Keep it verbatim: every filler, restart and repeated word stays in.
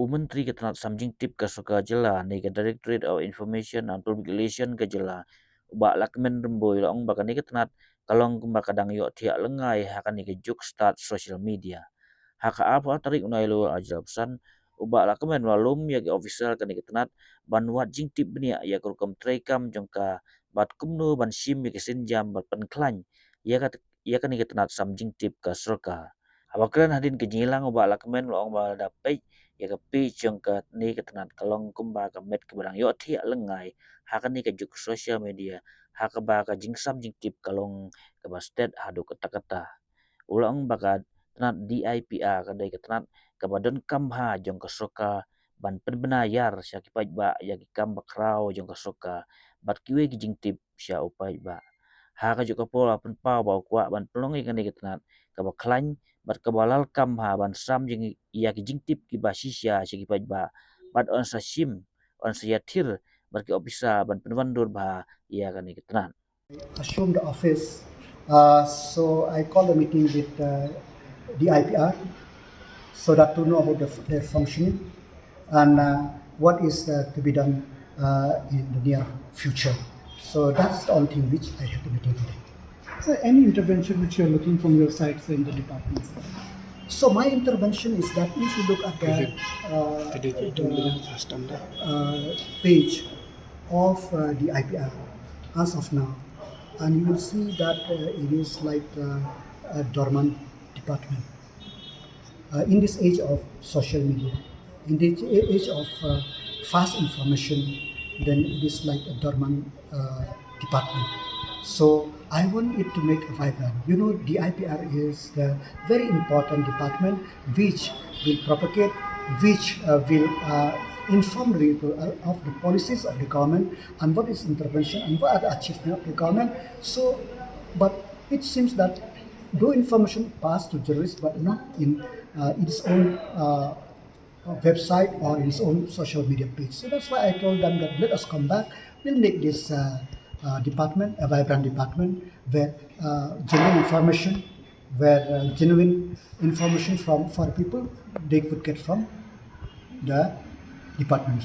U Myntri ka tnat sam jingtip ka sorkar jylla ne ka Directorate of Information and Public Relation ka jylla, u Bah Lahkmen Rymbui, u la ong ba kane ka tnat ka long kumba ka dang ïoh thiah lyngngai ha kane ka juk stad social media. Ha ka arphew tarik u Nailur arhajar arphew san, u Bah Lahkmen u la lum ïa ki officer kane ka tnat ban wad jingtip bniah ïa ka rukom treikam jong ka bad kumno ban shim ïa ki sienjam bad pynkhlaiñ ïa ka, ïa kane ka tnat sam jingtip ka sorkar. Haba kren hadien ka jingïalang, u Bah Lahkmen u la ong ba lada peit ïa ka page jong kane ka tnat ka long kumba ka met kaba dang ïoh thiah lyngngai ha kane ka juk social media, ha kaba ka jingsam jingtip ka long kaba stet haduh katta katta. U la ong ba ka tnat D I P R ka dei ka tnat kaba donkam bha jong ka sorkar ban pynbna ïar sha ki paidbah ïa ki kam bakhraw jong ka sorkar bad kiwei ki jingtip sha u paidbah. Ha kajuh ka por u la pynpaw ba u kwah ban pynlong ïa kane ka tnat kaba khlaiñ bad kaba lad kam bha ban sam jing ïa ki jingtip kiba shisha sha ki paidbah bad un sa shim, un sa ïathir bad ki officer ban pynwandur bha ïa kane ka tnat. Assume the office. Uh, so I call a meeting with uh, D I P R so that to know about the, their functioning and uh, what is uh, to be done uh, in the near future. So that's the only thing which I had the meeting today. So any intervention which you're looking from your side, say, in the department? So my intervention is that if you look at the uh, the uh, page of uh, D I P R as of now, and you will see that uh, it is like uh, a dormant department. Uh, in this age of social media, in this age of uh, fast information, then it is like a dormant uh, department. So I want it to make a vibrant. You know, D I P R is the very important department which will propagate, which uh, will uh, inform the people uh, of the policies of the government and what is intervention and what are the achievement of the government. So, but it seems that though information passed to journalists, but not in uh, its own uh, website or its own social media page. So that's why I told them that let us come back. We'll make this uh, uh, department a vibrant department where uh, genuine information, where uh, genuine information from for people they could get from the department.